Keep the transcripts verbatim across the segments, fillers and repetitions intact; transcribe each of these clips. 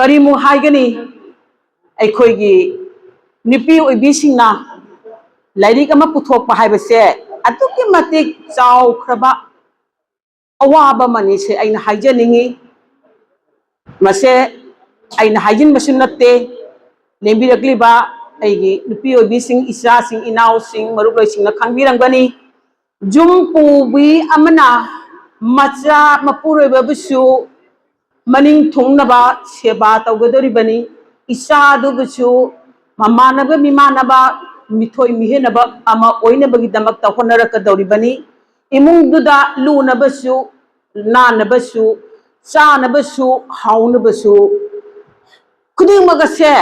ꯀꯔꯤꯃꯨꯛ ꯍꯥꯏꯒꯅꯤ? ꯑꯩꯈꯣꯏꯒꯤ ꯅꯨꯄꯤ ꯑꯣꯏꯕꯤꯁꯤꯡꯅ ꯂꯥꯏꯔꯤꯛ ꯑꯃ ꯄꯨꯊꯣꯛꯄ ꯍꯥꯏꯕꯁꯦ ꯑꯗꯨꯛꯀꯤ ꯃꯇꯤꯛ ꯆꯥꯎꯈ꯭ꯔꯕ ꯑꯋꯥꯕ ꯑꯃꯅꯤ ꯁꯦ ꯑꯩꯅ ꯍꯥꯏꯖꯅꯤꯡꯉꯤ꯫ ꯃꯁꯦ ꯑꯩꯅ ꯍꯥꯏꯖꯤꯟꯕꯁꯨ ꯅꯠꯇꯦ, ꯂꯦꯡꯕꯤꯔꯛꯂꯤꯕ ꯑꯩꯒꯤ ꯅꯨꯄꯤ ꯑꯣꯏꯕꯤꯁꯤꯡ, ꯏꯆꯥꯁꯤꯡ, ꯏꯅꯥꯎꯁꯤꯡ, ꯃꯔꯨꯞꯂꯣꯏꯁꯤꯡꯅ ꯈꯪꯕꯤꯔꯝꯒꯅꯤ꯫ ꯌꯨꯝ ꯄꯨꯕꯤ ꯑꯃꯅ ꯃꯆꯥ ꯃꯄꯨꯔꯣꯏꯕꯕꯨꯁꯨ ꯃꯅꯤꯡ ꯊꯨꯡꯅꯕ ꯁꯦꯕꯥ ꯇꯧꯒꯗꯧꯔꯤꯕꯅꯤ꯫ ꯏꯆꯥꯗꯨꯕꯨꯁꯨ ꯃꯃꯥꯟꯅꯕ ꯃꯤꯃꯥꯟꯅꯕ, ꯃꯤꯊꯣꯏ ꯃꯤꯍꯦꯟꯅꯕ ꯑꯃ ꯑꯣꯏꯅꯕꯒꯤꯗꯃꯛꯇ ꯍꯣꯠꯅꯔꯛꯀꯗꯧꯔꯤꯕꯅꯤ꯫ ꯏꯃꯨꯡꯗꯨꯗ ꯂꯨꯅꯕꯁꯨ, ꯅꯥꯟꯅꯕꯁꯨ, ꯆꯥꯅꯕꯁꯨ, ꯍꯥꯎꯅꯕꯁꯨ, ꯈꯨꯗꯤꯡꯃꯛ ꯑꯁꯦ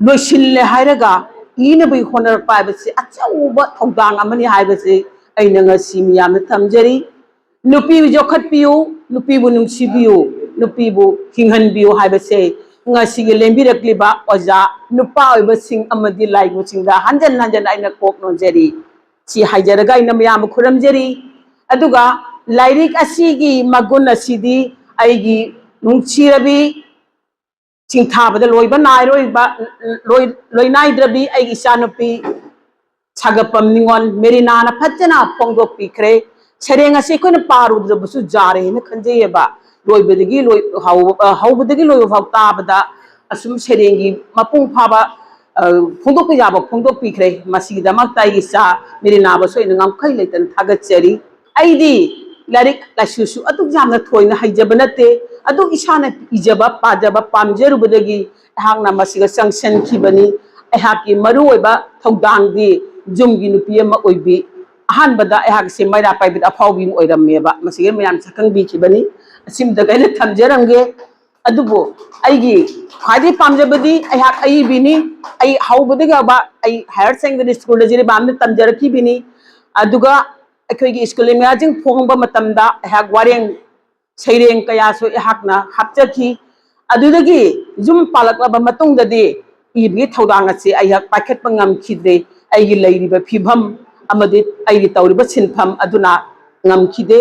ꯂꯣꯏꯁꯤꯜꯂꯦ ꯍꯥꯏꯔꯒ ꯏꯅꯕꯒꯤ ꯍꯣꯠꯅꯔꯛꯄ ꯍꯥꯏꯕꯁꯤ ꯑꯆꯧꯕ ꯊꯧꯗꯥꯡ ꯑꯃꯅꯤ ꯍꯥꯏꯕꯁꯤ ꯑꯩꯅ ꯉꯁꯤ ꯃꯤꯌꯥꯝꯗ ꯊꯝꯖꯔꯤ꯫ ꯅꯨꯄꯤꯕꯨ ꯌꯣꯛꯈꯠꯄꯤꯌꯨ, ꯅꯨꯄꯤꯕꯨ ꯅꯨꯡꯁꯤꯕꯤꯌꯨ, ꯅꯨꯄꯤꯕꯨ ꯍꯤꯡꯍꯟꯕꯤꯌꯨ ꯍꯥꯏꯕꯁꯦ ꯉꯁꯤꯒꯤ ꯂꯦꯡꯕꯤꯔꯛꯂꯤꯕ ꯑꯣꯖꯥ ꯅꯨꯄꯥ ꯑꯣꯏꯕꯁꯤꯡ ꯑꯃꯗꯤ ꯂꯥꯏꯒꯨꯁꯤꯡꯗ ꯍꯟꯖꯟ ꯍꯟꯖꯟ ꯑꯩꯅ ꯀꯣꯛ ꯅꯣꯟꯖꯔꯤ꯫ ꯁꯤ ꯍꯥꯏꯖꯔꯒ ꯑꯩꯅ ꯃꯌꯥꯝꯕꯨ ꯈꯨꯔꯨꯝꯖꯔꯤ꯫ ꯑꯗꯨꯒ ꯂꯥꯏꯔꯤꯛ ꯑꯁꯤꯒꯤ ꯃꯒꯨꯟ ꯑꯁꯤꯗꯤ ꯑꯩꯒꯤ ꯅꯨꯡꯁꯤꯔꯕꯤ, ꯆꯤꯡꯊꯥꯕꯗ ꯂꯣꯏꯕ ꯅꯥꯏꯔꯣꯏꯕ, ꯂꯣꯏ-, ꯂꯣꯏꯅꯥꯏꯗ꯭ꯔꯕꯤ ꯑꯩꯒꯤ ꯏꯆꯥꯅꯨꯄꯤ ꯁꯥꯒꯠꯄꯝ ꯅꯤꯉꯣꯜ ꯃꯦꯔꯤꯅꯥꯅ ꯐꯖꯅ ꯐꯣꯡꯗꯣꯛꯄꯤꯈ꯭ꯔꯦ꯫ ꯁꯩꯔꯦꯡ ꯑꯁꯤ ꯑꯩꯈꯣꯏꯅ ꯄꯥꯔꯨꯗ꯭ꯔꯕꯁꯨ ꯌꯥꯔꯦ ꯍꯥꯏꯅ ꯈꯟꯖꯩꯑꯕ꯫ ꯂꯣꯏꯕꯗꯒꯤ ꯂꯣꯏ-, ꯍꯧ-, ꯑ, ꯍꯧꯕꯗꯒꯤ ꯂꯣꯏꯕ ꯐꯥꯎ ꯇꯥꯕꯗ ꯑꯁꯨꯝ ꯁꯩꯔꯦꯡꯒꯤ ꯃꯄꯨꯡ ꯐꯥꯕ, ꯑ, ꯐꯣꯡꯗꯣꯛꯄ ꯌꯥꯕ ꯐꯣꯡꯗꯣꯛꯄꯤꯈ꯭ꯔꯦ꯫ ꯃꯁꯤꯒꯤꯗꯃꯛꯇ ꯑꯩꯒꯤ ꯏꯆꯥ ꯃꯦꯔꯤꯅꯥꯕꯨꯁꯨ ꯑꯩꯅ ꯉꯝꯈꯩ ꯂꯩꯇꯅ ꯊꯥꯒꯠꯆꯔꯤ꯫ ꯑꯩꯗꯤ ꯂꯥꯏꯔꯤꯛ ꯂꯥꯏꯁꯨꯁꯨ ꯑꯗꯨꯛ ꯌꯥꯝꯅ ꯊꯣꯏꯅ ꯍꯩꯖꯕ ꯅꯠꯇꯦ, ꯑꯗꯨ ꯏꯁꯥꯅ ꯏꯖꯕ, ꯄꯥꯖꯕ, ꯄꯥꯝꯖꯔꯨꯕꯗꯒꯤ ꯑꯩꯍꯥꯛꯅ ꯃꯁꯤꯒ ꯆꯪꯁꯤꯟꯈꯤꯕꯅꯤ꯫ ꯑꯩꯍꯥꯛꯀꯤ ꯃꯔꯨꯑꯣꯏꯕ ꯊꯧꯗꯥꯡꯗꯤ ꯌꯨꯝꯒꯤ ꯅꯨꯄꯤ ꯑꯃ ꯑꯣꯏꯕꯤ, ꯑꯍꯥꯟꯕꯗ ꯑꯩꯍꯥꯛꯁꯦ ꯃꯩꯔꯥ ꯄꯥꯏꯕꯤꯗ ꯑꯐꯥꯎꯕꯤ ꯑꯃ ꯑꯣꯏꯔꯝꯃꯦꯕ, ꯃꯁꯤꯒ ꯃꯌꯥꯝ ꯁꯛꯈꯪꯕꯤꯈꯤꯕꯅꯤ꯫ ꯑꯁꯤꯃꯇ ꯑꯩꯅ ꯊꯝꯖꯔꯝꯒꯦ꯫ ꯑꯗꯨꯕꯨ ꯑꯩꯒꯤ ꯈ꯭ꯋꯥꯏꯗꯒꯤ ꯄꯥꯝꯖꯕꯗꯤ ꯑꯩꯍꯥꯛ ꯑꯏꯕꯤꯅꯤ꯫ ꯑꯩ ꯍꯧꯕꯗꯒꯤ ꯍꯧꯕ ꯑꯩ higher secondary school ꯗ ꯖꯤꯔꯤꯕꯥꯝꯗ ꯇꯝꯖꯔꯛꯈꯤꯕꯅꯤ꯫ ꯑꯗꯨꯒ ꯑꯩꯈꯣꯏꯒꯤ ꯁ꯭ꯀꯨꯜ ꯃꯌꯥꯝꯁꯤꯡ ꯐꯣꯡꯕ ꯃꯇꯝꯗ ꯑꯩꯍꯥꯛ ꯋꯥꯔꯦꯡ ꯁꯩꯔꯦꯡ ꯀꯌꯥꯁꯨ ꯑꯩꯍꯥꯛꯅ ꯍꯥꯞꯆꯈꯤ꯫ ꯑꯗꯨꯗꯒꯤ ꯌꯨꯝ ꯄꯥꯜꯂꯛꯂꯕ ꯃꯇꯨꯡꯗꯗꯤ ꯏꯕꯒꯤ ꯊꯧꯗꯥꯡ ꯑꯁꯤ ꯑꯩꯍꯥꯛ ꯄꯥꯏꯈꯠꯄ ꯉꯝꯈꯤꯗ꯭ꯔꯦ꯫ ꯑꯩꯒꯤ ꯂꯩꯔꯤꯕ ꯐꯤꯕꯝ ꯑꯃꯗꯤ ꯑꯩꯒꯤ ꯇꯧꯔꯤꯕ ꯁꯤꯟꯐꯝ ꯑꯗꯨꯅ ꯉꯝꯈꯤꯗꯦ꯫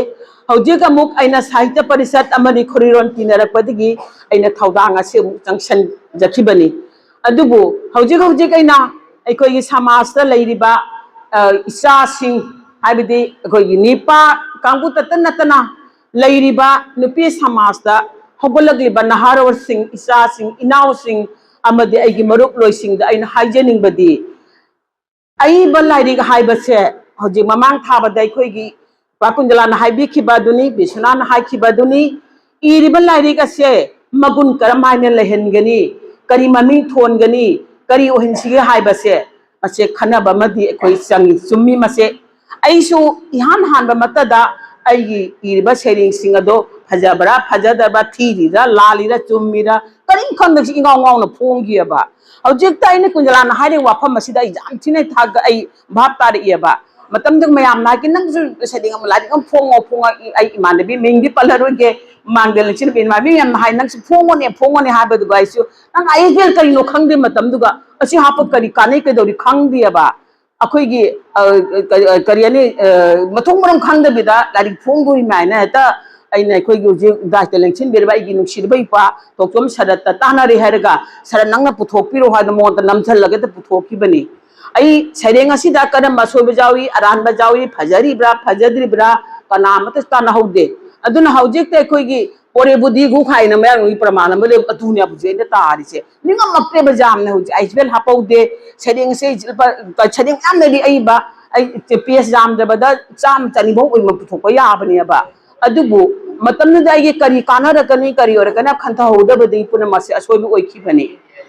ꯍꯧꯖꯤꯛ ꯑꯃꯨꯛ ꯑꯩꯅ ꯁꯥꯍꯤꯇ꯭ꯌ ꯄꯔꯤꯁꯠ ꯑꯃꯗꯤ ꯈꯣꯔꯤꯔꯣꯟ ꯇꯤꯟꯅꯔꯛꯄꯗꯒꯤ ꯑꯩꯅ ꯊꯧꯗꯥꯡ ꯑꯁꯤ ꯑꯃꯨꯛ ꯆꯪꯁꯤꯟꯖꯈꯤꯕꯅꯤ꯫ ꯑꯗꯨꯕꯨ ꯍꯧꯖꯤꯛ ꯍꯧꯖꯤꯛ ꯑꯩꯅ ꯑꯩꯈꯣꯏꯒꯤ ꯁꯃꯥꯖꯇ ꯂꯩꯔꯤꯕ, ꯑ, ꯏꯆꯥꯁꯤꯡ, ꯍꯥꯏꯕꯗꯤ ꯑꯩꯈꯣꯏꯒꯤ ꯅꯤꯄꯥ ꯀꯥꯡꯕꯨꯇꯇ ꯅꯠꯇꯅ ꯂꯩꯔꯤꯕ ꯅꯨꯄꯤ ꯁꯃꯥꯖꯇ ꯍꯧꯒꯠꯂꯛꯂꯤꯕ ꯅꯍꯥꯔꯣꯜꯁꯤꯡ, ꯏꯆꯥꯁꯤꯡ, ꯏꯅꯥꯎꯁꯤꯡ ꯑꯃꯗꯤ ꯑꯩꯒꯤ ꯃꯔꯨꯞꯂꯣꯏꯁꯤꯡꯗ ꯑꯩꯅ ꯍꯥꯏꯖꯅꯤꯡꯕꯗꯤ, ꯑꯏꯕ ꯂꯥꯏꯔꯤꯛ ꯍꯥꯏꯕꯁꯦ ꯍꯧꯖꯤꯛ ꯃꯃꯥꯡ ꯊꯥꯕꯗ ꯑꯩꯈꯣꯏꯒꯤ ꯄꯥ ꯀꯨꯟꯖꯂꯥꯅ ꯍꯥꯏꯕꯤꯈꯤꯕ ꯑꯗꯨꯅꯤ, ꯕꯤꯁ꯭ꯋꯅꯥꯊꯅ ꯍꯥꯏꯈꯤꯕ ꯑꯗꯨꯅꯤ, ꯏꯔꯤꯕ ꯂꯥꯏꯔꯤꯛ ꯑꯁꯦ ꯃꯒꯨꯟ ꯀꯔꯝ ꯍꯥꯏꯅ ꯂꯩꯍꯟꯒꯅꯤ, ꯀꯔꯤ ꯃꯃꯤꯡ ꯊꯣꯟꯒꯅꯤ, ꯀꯔꯤ ꯑꯣꯏꯍꯟꯁꯤꯒꯦ ꯍꯥꯏꯕꯁꯦ, ꯃꯁꯦ ꯈꯟꯅꯕ ꯑꯃꯗꯤ ꯑꯩꯈꯣꯏ ꯆꯪꯉꯤ꯫ ꯆꯨꯝꯃꯤ ꯃꯁꯦ꯫ ꯑꯩꯁꯨ ꯏꯍꯥꯟ ꯍꯥꯟꯕ ꯃꯛꯇꯗ ꯑꯩꯒꯤ ꯏꯔꯤꯕ ꯁꯩꯔꯦꯡꯁꯤꯡ ꯑꯗꯣ ꯐꯖꯕ꯭ꯔꯥ, ꯐꯖꯗꯕ꯭ꯔꯥ, ꯊꯤꯔꯤꯔꯥ, ꯂꯥꯜꯂꯤꯔꯥ, ꯆꯨꯝꯃꯤꯔꯥ, ꯀꯔꯤꯝ ꯈꯪꯗꯕꯁꯤ ꯏꯉꯥꯎ ꯉꯥꯎꯅ ꯐꯣꯡꯈꯤꯑꯕ꯫ ꯍꯧꯖꯤꯛꯇ ꯑꯩꯅ ꯀꯨꯟꯖꯂꯥꯅ ꯍꯥꯏꯔꯤꯕ ꯋꯥꯐꯝ ꯑꯁꯤꯗ ꯑꯩ ꯌꯥꯝ ꯊꯤꯅ ꯊꯥꯒ-, ꯑꯩ ꯚꯥꯞ ꯇꯥꯔꯛꯑꯦꯕ꯫ ꯃꯇꯝꯗꯨ ꯃꯌꯥꯝꯅ ꯍꯥꯏꯒꯤ, "ꯅꯪꯁꯨ ꯁꯩꯔꯦꯡ ꯑꯃ, ꯂꯥꯏꯔꯤꯛ ꯑꯃ ꯐꯣꯡꯉꯣ, ꯐꯣꯡꯉꯣ", ꯑꯩ, ꯑꯩ ꯏꯃꯥꯟꯅꯕꯤ, ꯃꯤꯡꯗꯤ ꯄꯜꯂꯔꯣꯏꯒꯦ, ꯃꯥꯡꯗ ꯂꯩꯆꯤꯟꯕꯤ ꯏꯃꯥꯟꯅꯕꯤ ꯃꯌꯥꯝꯅ ꯍꯥꯏ, "ꯅꯪꯁꯨ ꯐꯣꯡꯉꯣꯅꯦ, ꯐꯣꯡꯉꯣꯅꯦ", ꯍꯥꯏꯕꯗꯨꯒ ꯑꯩꯁꯨ, "ꯅꯪ ꯑꯥꯏ ꯑꯦꯁ ꯑꯦꯜ ꯀꯔꯤꯅꯣ ꯈꯪꯗꯦ ꯃꯇꯝꯗꯨꯒ, ꯑꯁꯤ ꯍꯥꯞꯄ ꯀꯔꯤ ꯀꯥꯟꯅꯩ, ꯀꯩꯗꯧꯔꯤ ꯈꯪꯗꯦꯕ"꯫ ꯑꯩꯈꯣꯏꯒꯤ, ꯑ, ꯀ-, ꯑ, ꯀꯔꯤ ꯍꯥꯏꯅꯤ, ꯑ, ꯃꯊꯣꯡ ꯃꯔꯝ ꯈꯪꯗꯕꯤꯗ ꯂꯥꯏꯔꯤꯛ ꯐꯣꯡꯗꯣꯔꯤ ꯃꯥꯏꯅ ꯍꯦꯛꯇ ꯑꯩꯅ ꯑꯩꯈꯣꯏꯒꯤ ꯍꯧꯖꯤꯛ ꯗꯥꯏꯇ ꯂꯦꯡꯁꯤꯟꯕꯤꯔꯕ ꯑꯩꯒꯤ ꯅꯨꯡꯁꯤꯔꯕ ꯏꯄꯥ ꯇꯣꯛꯆꯣꯝ ꯁꯔꯠꯇ ꯇꯥꯟꯅꯔꯦ ꯍꯥꯏꯔꯒ, "ꯁꯔꯠ, ꯅꯪꯅ ꯄꯨꯊꯣꯛꯄꯤꯔꯣ" ꯍꯥꯏꯅ ꯃꯉꯣꯟꯗ ꯅꯝꯁꯤꯜꯂꯒ ꯍꯦꯛꯇ ꯄꯨꯊꯣꯛꯈꯤꯕꯅꯤ꯫ ꯑꯩ ꯁꯩꯔꯦꯡ ꯑꯁꯤꯗ ꯑꯀꯔꯝꯕ ꯑꯁꯣꯏꯕ ꯌꯥꯎꯏ, ꯑꯔꯥꯟꯕ ꯌꯥꯎꯏ, ꯐꯖꯔꯤꯕ꯭ꯔꯥ, ꯐꯖꯗ꯭ꯔꯤꯕ꯭ꯔꯥ, ꯀꯅꯥ ꯑꯃꯠꯇ ꯇꯥꯟꯅꯍꯧꯗꯦ꯫ ꯑꯗꯨꯅ ꯍꯧꯖꯤꯛꯇ ꯑꯩꯈꯣꯏꯒꯤ ꯄꯣꯔꯦꯕꯨꯗꯤ ꯒꯨ ꯈꯥꯏꯅ ꯃꯌꯥꯝꯒꯤ ꯄ꯭ꯔꯃꯥꯟ ꯑꯃ ꯂꯩ, ꯑꯗꯨꯅꯦ ꯍꯧꯖꯤꯛ ꯑꯩꯅ ꯇꯥꯔꯤꯁꯦ꯫ ꯅꯤꯡꯉꯝꯃꯛꯇꯦꯕ ꯌꯥꯝꯅ꯫ ꯍꯧꯖꯤꯛ ꯑꯥꯏ ꯑꯦꯁ ꯑꯦꯜ ꯍꯥꯞꯍꯧꯗꯦ, ꯁꯩꯔꯦꯡꯁꯦ ꯂꯨꯄꯥ, ꯁꯩꯔꯦꯡ ꯌꯥꯝꯅꯗꯤ ꯑꯏꯕ, ꯑꯩ ꯄꯦꯖ ꯌꯥꯝꯗ꯭ꯔꯕꯗ ꯆꯥꯝꯃ ꯆꯅꯤ ꯐꯥꯎ ꯑꯣꯏꯅ ꯄꯨꯊꯣꯛꯄ ꯌꯥꯕꯅꯦꯕ꯫ ꯑꯗꯨꯕꯨ ꯃꯇꯝꯗꯨꯗ ꯑꯩꯒꯤ ꯀꯔꯤ ꯀꯥꯟꯅꯔꯛꯀꯅꯤ, ꯀꯔꯤ ꯑꯣꯏꯔꯛꯀꯅꯤ ꯈꯟꯊꯍꯧꯗꯕꯗꯒꯤ ꯄꯨꯝꯅꯃꯛꯁꯦ ꯑꯁꯣꯏꯕ ꯑꯣꯏꯈꯤꯕꯅꯤ꯫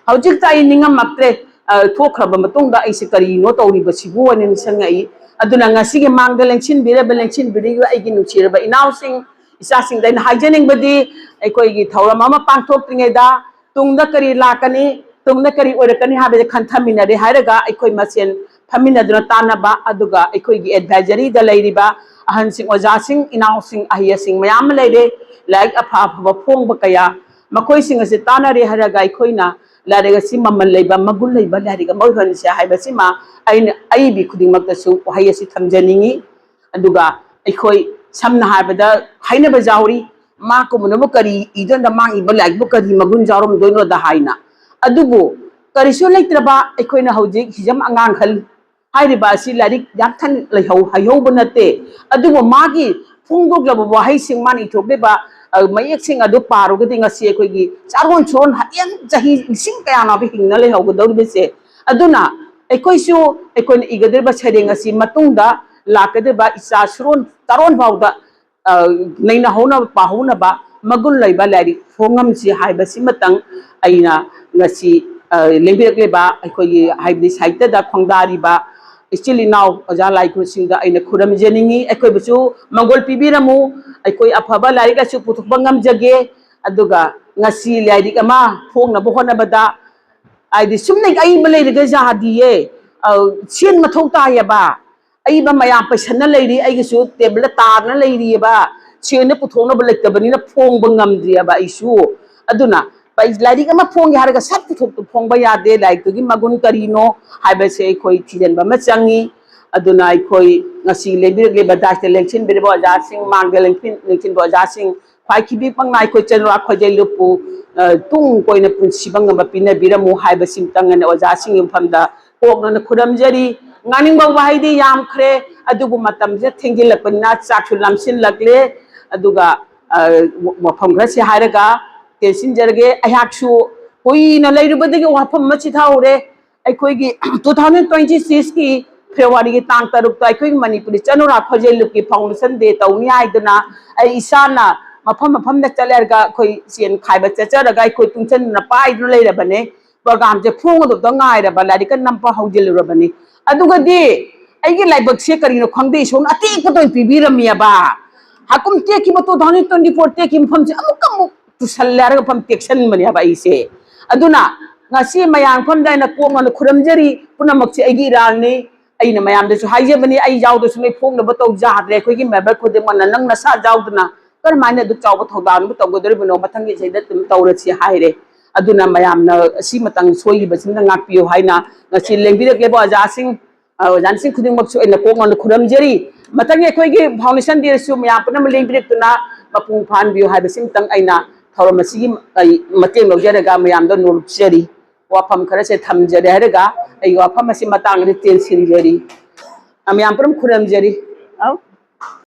ꯍꯧꯖꯤꯛꯇ ꯑꯩ ꯅꯤꯡꯉꯝꯃꯛꯇ꯭ꯔꯦ꯫ ꯑ, ꯊꯣꯛꯈ꯭ꯔꯕ ꯃꯇꯨꯡꯗ ꯑꯩꯁꯦ ꯀꯔꯤꯅꯣ ꯇꯧꯔꯤꯕꯁꯤꯕꯨ ꯍꯥꯏꯅ ꯅꯤꯡꯁꯤꯡꯉꯛꯏ꯫ ꯑꯗꯨꯅ ꯉꯁꯤꯒꯤ ꯃꯥꯡꯗ ꯂꯦꯡꯁꯤꯟꯕꯤꯔꯕ, ꯂꯦꯡꯁꯤꯟꯕꯤꯔꯤꯕ ꯑꯩꯒꯤ ꯅꯨꯡꯁꯤꯔꯕ ꯏꯅꯥꯎꯁꯤꯡ, ꯏꯆꯥꯁꯤꯡꯗ ꯑꯩꯅ ꯍꯥꯏꯖꯅꯤꯡꯕꯗꯤ, ꯑꯩꯈꯣꯏꯒꯤ ꯊꯧꯔꯝ ꯑꯃ ꯄꯥꯡꯊꯣꯛꯇ꯭ꯔꯤꯉꯩꯗ ꯇꯨꯡꯗ ꯀꯔꯤ ꯂꯥꯛꯀꯅꯤ, ꯇꯨꯡꯗ ꯀꯔꯤ ꯑꯣꯏꯔꯛꯀꯅꯤ ꯍꯥꯏꯕꯁꯦ ꯈꯟꯊꯃꯤꯟꯅꯔꯦ ꯍꯥꯏꯔꯒ ꯑꯩꯈꯣꯏ ꯃꯁꯦꯟ ꯐꯝꯃꯤꯟꯅꯗꯨꯅ ꯇꯥꯟꯅꯕ, ꯑꯗꯨꯒ ꯑꯩꯈꯣꯏꯒꯤ ꯑꯦꯗꯚꯥꯏꯖꯔꯤꯗ ꯂꯩꯔꯤꯕ ꯑꯍꯟꯁꯤꯡ, ꯑꯣꯖꯥꯁꯤꯡ, ꯏꯅꯥꯎꯁꯤꯡ, ꯑꯍꯩ ꯑꯁꯤꯡ ꯃꯌꯥꯝ ꯑꯃ ꯂꯩꯔꯦ, ꯂꯥꯏꯔꯤꯛ ꯑꯐ ꯑꯐꯕ ꯐꯣꯡꯕ ꯀꯌꯥ, ꯃꯈꯣꯏꯁꯤꯡ ꯑꯁꯤ ꯇꯥꯟꯅꯔꯦ ꯍꯥꯏꯔꯒ ꯑꯩꯈꯣꯏꯅ ꯂꯥꯏꯔꯤꯛ ꯑꯁꯤ ꯃꯃꯜ ꯂꯩꯕ, ꯃꯒꯨꯟ ꯂꯩꯕ ꯂꯥꯏꯔꯤꯛ ꯑꯃ ꯑꯣꯏꯍꯟꯁꯦ ꯍꯥꯏꯕꯁꯤꯃ ꯑꯩꯅ ꯑꯏꯕꯤ ꯈꯨꯗꯤꯡꯃꯛꯇꯁꯨ ꯋꯥꯍꯩ ꯑꯁꯤ ꯊꯝꯖꯅꯤꯡꯏ꯫ ꯑꯗꯨꯒ ꯑꯩꯈꯣꯏ ꯁꯝꯅ ꯍꯥꯏꯔꯕꯗ ꯍꯥꯏꯅꯕ ꯌꯥꯎꯔꯤ, ꯃꯥ ꯀꯨꯝꯕꯅꯕꯨ ꯀꯔꯤ ꯏꯗꯣꯏꯅꯣꯗ, ꯃꯥ ꯏꯕ ꯂꯥꯏꯔꯤꯛꯄꯨ ꯀꯔꯤ ꯃꯒꯨꯟ ꯌꯥꯎꯔꯝꯗꯣꯏꯅꯣꯗ ꯍꯥꯏꯅ꯫ ꯑꯗꯨꯕꯨ ꯀꯔꯤꯁꯨ ꯂꯩꯇ꯭ꯔꯕ ꯑꯩꯈꯣꯏꯅ ꯍꯧꯖꯤꯛ ꯍꯤꯖꯝ ꯑꯉꯥꯡ ꯑꯍꯜ ꯍꯥꯏꯔꯤꯕ ꯑꯁꯤ ꯂꯥꯏꯔꯤꯛ ꯌꯥꯝ ꯊꯟ ꯂꯩꯍꯧ ꯍꯩꯍꯧꯕ ꯅꯠꯇꯦ꯫ ꯑꯗꯨꯕꯨ ꯃꯥꯒꯤ ꯐꯣꯡꯗꯣꯛꯂꯕ ꯋꯥꯍꯩꯁꯤꯡ, ꯃꯥꯅ ꯏꯊꯣꯛꯂꯤꯕ, ꯑ, ꯃꯌꯦꯛꯁꯤꯡ ꯑꯗꯨ ꯄꯥꯔꯨꯒꯗꯤ ꯉꯁꯤ ꯑꯩꯈꯣꯏꯒꯤ ꯆꯥꯔꯣꯟ ꯁꯨꯔꯣꯟ ꯍꯌꯦꯡ ꯆꯍꯤ ꯂꯤꯁꯤꯡ ꯀꯌꯥꯅꯣꯕ ꯍꯤꯡꯅ ꯂꯩꯍꯧꯒꯗꯧꯔꯤꯕꯁꯦ꯫ ꯑꯗꯨꯅ ꯑꯩꯈꯣꯏꯁꯨ ꯑꯩꯈꯣꯏꯅ ꯏꯒꯗꯧꯔꯤꯕ ꯁꯩꯔꯦꯡ ꯑꯁꯤ ꯃꯇꯨꯡꯗ ꯂꯥꯛꯀꯗꯧꯔꯤꯕ ꯏꯆꯥ ꯁꯨꯔꯣꯟ ꯆꯥꯔꯣꯟ ꯐꯥꯎꯗ, ꯑ, ꯅꯩꯅꯍꯧꯅꯕ, ꯄꯥꯍꯧꯅꯕ ꯃꯒꯨꯟ ꯂꯩꯕ ꯂꯥꯏꯔꯤꯛ ꯐꯣꯡꯉꯝꯁꯤ ꯍꯥꯏꯕꯁꯤꯃꯇꯪ ꯑꯩꯅ ꯉꯁꯤ, ꯑ, ꯂꯦꯡꯕꯤꯔꯛꯂꯤꯕ ꯑꯩꯈꯣꯏꯒꯤ ꯍꯥꯏꯕꯗꯤ ꯁꯥꯍꯤꯇ꯭ꯌꯗ ꯈꯣꯡꯗꯥꯔꯤꯕ ꯏꯆꯤꯜ ꯏꯅꯥꯎ ꯑꯣꯖꯥ ꯂꯥꯏ ꯒꯨꯔꯨꯁꯤꯡꯗ ꯑꯩꯅ ꯈꯨꯔꯨꯝꯖꯅꯤꯡꯉꯤ꯫ ꯑꯩꯈꯣꯏꯕꯨꯁꯨ ꯃꯪꯒꯣꯜ ꯄꯤꯕꯤꯔꯝꯃꯨ, ꯑꯩꯈꯣꯏ ꯑꯐꯕ ꯂꯥꯏꯔꯤꯛ ꯂꯥꯏꯁꯨ ꯄꯨꯊꯣꯛꯄ ꯉꯝꯖꯒꯦ꯫ ꯑꯗꯨꯒ ꯉꯁꯤ ꯂꯥꯏꯔꯤꯛ ꯑꯃ ꯐꯣꯡꯅꯕ ꯍꯣꯠꯅꯕꯗ ꯍꯥꯏꯗꯤ ꯁꯨꯝꯅ ꯑꯏꯕ ꯂꯩꯔꯒ ꯌꯥꯗꯤꯌꯦ꯫ ꯑ, ꯁꯦꯟ ꯃꯊꯧ ꯇꯥꯏꯌꯦꯕ꯫ ꯑꯏꯕ ꯃꯌꯥꯝ ꯄꯩꯁꯟꯅ ꯂꯩꯔꯤ, ꯑꯩꯒꯤꯁꯨ ꯇꯦꯕꯜꯗ ꯇꯥꯗꯅ ꯂꯩꯔꯤꯑꯕ꯫ ꯁꯦꯟꯗ ꯄꯨꯊꯣꯛꯅꯕ ꯂꯩꯇꯕꯅꯤꯅ ꯐꯣꯡꯕ ꯉꯝꯗ꯭ꯔꯤꯑꯕ ꯑꯩꯁꯨ꯫ ꯑꯗꯨꯅ ꯂꯥꯏꯔꯤꯛ ꯑꯃ ꯐꯣꯡꯒꯦ ꯍꯥꯏꯔꯒ ꯁꯠ ꯄꯨꯊꯣꯛꯇꯨ ꯐꯣꯡꯕ ꯌꯥꯗꯦ, ꯂꯥꯏꯔꯤꯛꯇꯨꯒꯤ ꯃꯒꯨꯟ ꯀꯔꯤꯅꯣ ꯍꯥꯏꯕꯁꯦ ꯑꯩꯈꯣꯏ ꯊꯤꯖꯤꯟꯕ ꯑꯃ ꯆꯪꯉꯤ꯫ ꯑꯗꯨꯅ ꯑꯩꯈꯣꯏ ꯉꯁꯤ ꯂꯦꯡꯕꯤꯔꯛꯂꯤꯕ ꯗꯥꯏꯁꯇ ꯂꯦꯡꯁꯤꯟꯕꯤꯔꯤꯕ ꯑꯣꯖꯥꯁꯤꯡ, ꯃꯥꯡꯗ ꯂꯦꯡꯁꯤꯟ-, ꯂꯦꯡꯁꯤꯟꯕ ꯑꯣꯖꯥꯁꯤꯡ, ꯈ꯭ꯋꯥꯏ ꯈꯤꯕꯤꯛꯃꯛꯅ ꯑꯩꯈꯣꯏ ꯆꯅꯨꯔꯥ ꯈꯣꯏꯖꯩꯂꯨꯞꯄꯨ, ꯑ, ꯇꯨꯡ ꯀꯣꯏꯅ ꯄꯨꯟꯁꯤꯕ ꯉꯝꯕ ꯄꯤꯅꯕꯤꯔꯝꯃꯨ ꯍꯥꯏꯕꯁꯤꯃꯇꯪ ꯑꯩꯅ ꯑꯣꯖꯥꯁꯤꯡꯒꯤ ꯃꯐꯝꯗ ꯀꯣꯛꯅꯅ ꯈꯨꯔꯝꯖꯔꯤ꯫ ꯉꯥꯡꯅꯤꯡꯕ ꯋꯥꯍꯩꯗꯤ ꯌꯥꯝꯈ꯭ꯔꯦ, ꯑꯗꯨꯕꯨ ꯃꯇꯝꯁꯦ ꯊꯦꯡꯖꯤꯜꯂꯛꯄꯅꯤꯅ ꯆꯥꯛꯁꯨ ꯂꯥꯝꯁꯤꯜꯂꯛꯂꯦ꯫ ꯑꯗꯨꯒ, ꯑ, ꯋꯥꯐꯝ ꯈꯔꯁꯤ ꯍꯥꯏꯔꯒ ꯇꯦꯟꯁꯤꯟꯖꯔꯒꯦ꯫ ꯑꯩꯍꯥꯛꯁꯨ ꯀꯨꯏꯅ ꯂꯩꯔꯨꯕꯗꯒꯤ ꯋꯥꯐꯝ ꯑꯃ ꯆꯤꯊꯍꯧꯔꯦ꯫ ꯑꯩꯈꯣꯏꯒꯤ two thousand twenty six ꯀꯤ ꯐꯦꯕ꯭ꯔꯨꯋꯥꯔꯤꯒꯤ ꯇꯥꯡ ꯇꯔꯨꯛꯇ ꯑꯩꯈꯣꯏꯒꯤ ꯃꯅꯤꯄꯨꯔꯤ ꯆꯅꯨꯔꯥ ꯈꯣꯏꯖꯩꯂꯨꯞꯀꯤ foundation day ꯇꯧꯅꯤ ꯍꯥꯏꯗꯨꯅ ꯑꯩ ꯏꯁꯥꯅ ꯃꯐꯝ ꯃꯐꯝꯗ ꯆꯠꯂꯒ ꯑꯩꯈꯣꯏ ꯁꯦꯟ ꯈꯥꯏꯕ ꯆꯠꯆꯔꯒ ꯑꯩꯈꯣꯏ ꯇꯨꯡꯁꯤꯟꯗꯨꯅ ꯄꯥꯏꯗꯨꯅ ꯂꯩꯔꯕꯅꯦ꯫ ꯄ꯭ꯔꯣꯒ꯭ꯔꯥꯝꯁꯦ ꯐꯣꯡꯒꯗꯕꯗ ꯉꯥꯏꯔꯕ, ꯂꯥꯏꯔꯤꯛꯀ ꯅꯝꯕ ꯍꯧꯖꯤꯜꯂꯨꯔꯕꯅꯤ꯫ ꯑꯗꯨꯒꯗꯤ ꯑꯩꯒꯤ ꯂꯥꯏꯕꯛꯁꯦ ꯀꯔꯤꯅꯣ ꯈꯪꯗꯦ, ꯏꯁꯣꯔꯅ ꯑꯇꯦꯛꯄꯗ ꯑꯣꯏꯅ ꯄꯤꯕꯤꯔꯝꯃꯦꯕ꯫ ꯍꯥꯀꯨꯝ ꯇꯦꯛꯈꯤꯕ, two thousand twenty four ꯇꯦꯛꯈꯤꯕ ꯃꯐꯝꯁꯦ ꯑꯃꯨꯛꯀ ꯑꯃꯨꯛ ꯇꯨꯁꯜꯂꯦ ꯍꯥꯏꯔꯒ ꯃꯐꯝ ꯇꯦꯛꯁꯟꯕꯅꯦꯕ ꯑꯩꯁꯦ꯫ ꯑꯗꯨꯅ ꯉꯁꯤ ꯃꯌꯥꯝ ꯃꯐꯝꯗ ꯑꯩꯅ ꯀꯣꯛꯅꯅ ꯈꯨꯔꯝꯖꯔꯤ꯫ ꯄꯨꯝꯅꯃꯛꯁꯦ ꯑꯩꯒꯤ ꯏꯔꯥꯜꯅꯤ꯫ ꯑꯩꯅ ꯃꯌꯥꯝꯗꯁꯨ ꯍꯥꯏꯖꯕꯅꯤ, ꯑꯩ ꯌꯥꯎꯗ꯭ꯔꯁꯨ ꯅꯣꯏ ꯐꯣꯡꯅꯕ ꯇꯧ ꯌꯥꯗ꯭ꯔꯦ꯫ ꯑꯩꯈꯣꯏꯒꯤ ꯃꯦꯝꯕꯔ ꯈꯨꯗꯤꯡꯃꯛꯅ ꯅꯪ ꯅꯁꯥ ꯌꯥꯎꯗꯅ ꯀꯔꯝꯍꯥꯏꯅ ꯑꯗꯨꯛ ꯆꯥꯎꯕ ꯊꯧꯗꯥꯡ ꯑꯃ ꯇꯧꯒꯗꯧꯔꯤꯕꯅꯣ? ꯃꯊꯪꯒꯤ ꯆꯍꯤꯗ ꯑꯗꯨꯝ ꯇꯧꯔꯁꯤ ꯍꯥꯏꯔꯦ꯫ ꯑꯗꯨꯅ ꯃꯌꯥꯝꯅ ꯑꯁꯤ ꯃꯇꯥꯡ ꯁꯣꯏꯈꯤꯕꯁꯤꯡꯗ ꯉꯥꯛꯄꯤꯌꯨ ꯍꯥꯏꯅ ꯉꯁꯤ ꯂꯦꯡꯕꯤꯔꯛꯂꯤꯕ ꯑꯣꯖꯥꯁꯤꯡ, ꯑ, ꯑꯣꯖꯥꯁꯤꯡ ꯈꯨꯗꯤꯡꯃꯛꯁꯨ ꯑꯩꯅ ꯀꯣꯛ ꯉꯥꯎꯅ ꯈꯨꯔꯨꯝꯖꯔꯤ꯫ ꯃꯊꯪꯒꯤ ꯑꯩꯈꯣꯏꯒꯤ foundation dayꯁꯨ ꯃꯌꯥꯝ ꯄꯨꯝꯅꯃꯛ ꯂꯦꯡꯕꯤꯔꯛꯇꯨꯅ ꯃꯄꯨꯡ ꯐꯥꯍꯟꯕꯤꯌꯨ ꯍꯥꯏꯕꯁꯤꯃꯇꯪ ꯑꯩꯅ ꯊꯧꯔꯝ ꯑꯁꯤꯒꯤ ꯑꯩ ꯃꯇꯦꯡ ꯂꯧꯖꯔꯒ ꯃꯌꯥꯝꯗ ꯅꯣꯜꯖꯔꯤ꯫ ꯋꯥꯐꯝ ꯈꯔꯁꯦ ꯊꯝꯖꯔꯦ ꯍꯥꯏꯔꯒ ꯑꯩꯒꯤ ꯋꯥꯐꯝ ꯑꯁꯤ ꯃꯇꯥꯡꯗ ꯇꯦꯟꯁꯤꯟꯖꯔꯤ꯫ ꯃꯌꯥꯝ ꯄꯨꯝꯅꯃꯛ ꯈꯨꯔꯨꯝꯖꯔꯤ꯫